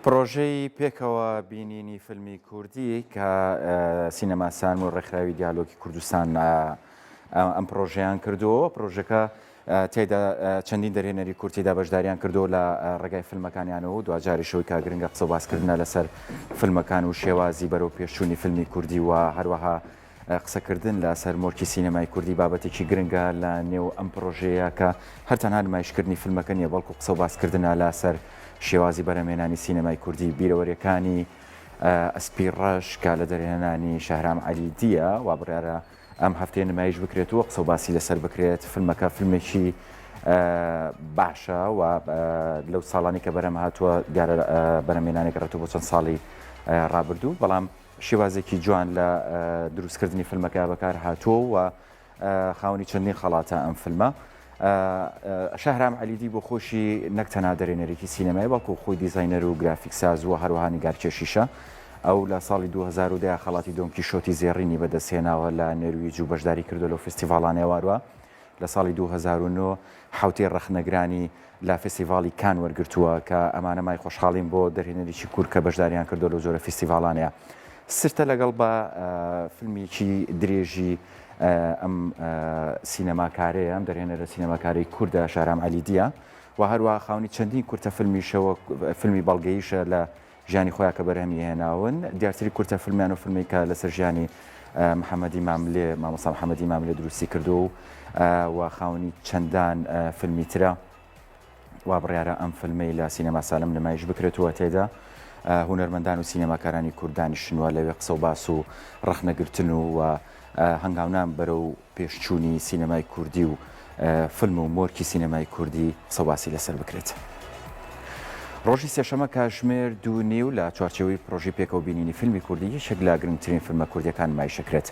پڕۆژەی پێکەوە بینینی فیلمی کوردی کە سینەماسان و ڕێکخراوی دیالۆگی کوردستان ئەم پڕۆژەیان کردووە، پڕۆژەکە تێیدا چەندین دەرهێنەری کورد تێیدا بەشداریان کردووە لە ڕێگای فیلمەکانیانەوە و دواجاریش ئەوەی کە گرنگە قسە و باسکردنە لەسەر فیلمەکان و شێوازی بەرەو پێشچوونی فیلمی کوردی و هەروەها قسەکردن لەسەر مۆرکی سینەمای کوردی بابەتێکی گرنگە لە نێو ئەم پڕۆژەیە کە هەر تەنها نمایشکردنی فیلمەکە نییە بەڵکو قسە و باسکردنە لەسەر شێوازی بەرهەمهێنانی سینەمای کوردی بیرەوەریەکانی ئەسپی ڕەش کە لە دەرهێنانی شەهرام عەلیدیە وا بڕیارە ئەم هەفتەیە نمایش بکرێت و قسە و باسی لەسەر بکرێت. فیلمەکە فیلمێکی باشە و لەو ساڵانی کە بەرهەم هاتووە دیارە بەرهەمهێنانی گەڕێتەوە بۆ چەند ساڵی ڕابردوو بەڵام شێوازێکی جوان لە دروستکردنی فیلمەکە بەکار هاتووە و خاوەنی چەندین خەڵاتە ئەم فیلمە. شەهرام عەلیدی بۆ خۆشی نەک تەنها دەرێنەرێکی سینەمای بەڵکو خۆی دیزاینەر و گرافیکساز و هەروەها نیگارکێشیشە. ئەو لە ساڵی 2010 خەڵاتی دۆن کیشۆتی زێڕینی بەدەستهێناوە لە نەرویج و بەشداری کردووە لەو فێستیڤاڵانەی واروا لە ساڵی 2009 حەوتەی ڕەخنەگرانی لە فێستیڤاڵی کان وەرگرتووە کە ئەمانە مای خۆشحاڵین بۆ دەرهێنەریی کورد کە بەشداریان کردووە لەو جۆرە فیستیڤاڵانەیە. سرتە لەگەڵ بە فیلمێکی درێژی ئەم سینەماکارەیە، ئەم دەرهێنەرە سینەماکارەی کوردە شارام عەلیدییە و هەروەها خاوەنی چەندین کورتە فیلمیشە و فیلمی بەڵگەییشە لە ژیانی خۆیان کە بەرهەمی هێناون. دیارترین کورتە فیلمیان و فیلمی کە لەسەر ژیانی محەممەدی ماملێ، مامۆستا محەممەدی ماملێ دروستی کردووە و و خاوەنی چەندان فیلمی ترە. وا بڕیارە ئەم فیلمەی لە سینەما سالم نمایش بکرێت و تێدا هونەرمەندان و سینەماکارانی کورد دانیشن و لەوێ قسە و باس و ڕەخنەگرتن و هەنگاونان بەرەو پێشچوونی سینەمای کوردی و فیلم و مۆرکی سینەمای کوردی قسە و باسی لەسەر بکرێت. ڕۆژی سێشەمە کاژمێر دوو نیو لە چوارچێوەی پرۆژەی پێکەوە بینینی فیلمی کوردی یەکێک لە گرنگترین فیلمە کوردیەکان نمایشەکرێت.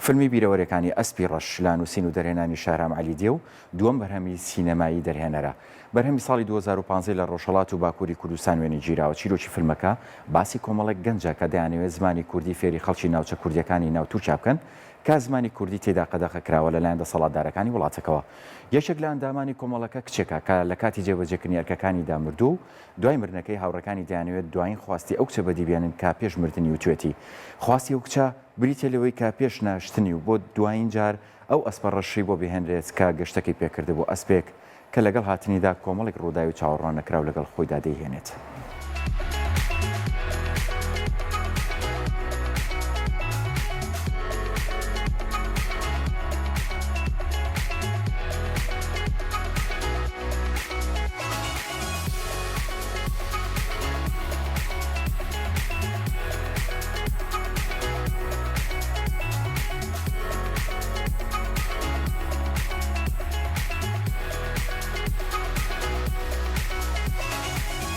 فیلمی بیرەوەریەکانی ئەسپی ڕەش لە نووسین و دەرهێنانی شەهرام عەلی دێ و دووەم بەرهەمی سینەمایی دەرهێنەرە. بەرهەمی ساڵی 2015 لە ڕۆژهەڵات و باکووری کوردستان وێنەی گیراوە. چیرۆکی فیلمەکە باسی کۆمەڵێک گەنجە کە دەیانەوێت زمانی کوردی فێری خەڵکی ناوچە کوردیەکانی ناو تورکیا بکەن کە زمانی کوردی تێیدا قەدەغە کراوە لەلایەن دەسەڵاتدارەکانی وڵاتەکەوە. یەکێک لە ئەندامانی کۆمەڵەکە کچێکە کە لە کاتی جێبەجێکردنی ئەرکەکانیدا مردووە و دوای مردنەکەی هاوڕێکانی دەیانەوێت دوایین خواستی ئەو کچە بەدی بێنن کە پێش مردنی وتوێتی. خواستی ئەو کچە بریتیە لەوەی کە پێش ناشتنی و بۆ دوایین جار ئەو ئەسپە ڕەشەی بۆ بهێنرێت کە گەشتەکەی پێکردبوو، ئەسپێک کە لەگەڵ هاتنیدا کۆمەڵێک ڕووداوی چاوەڕواننەکراو لەگەڵ خۆیدا دەیهێنێت.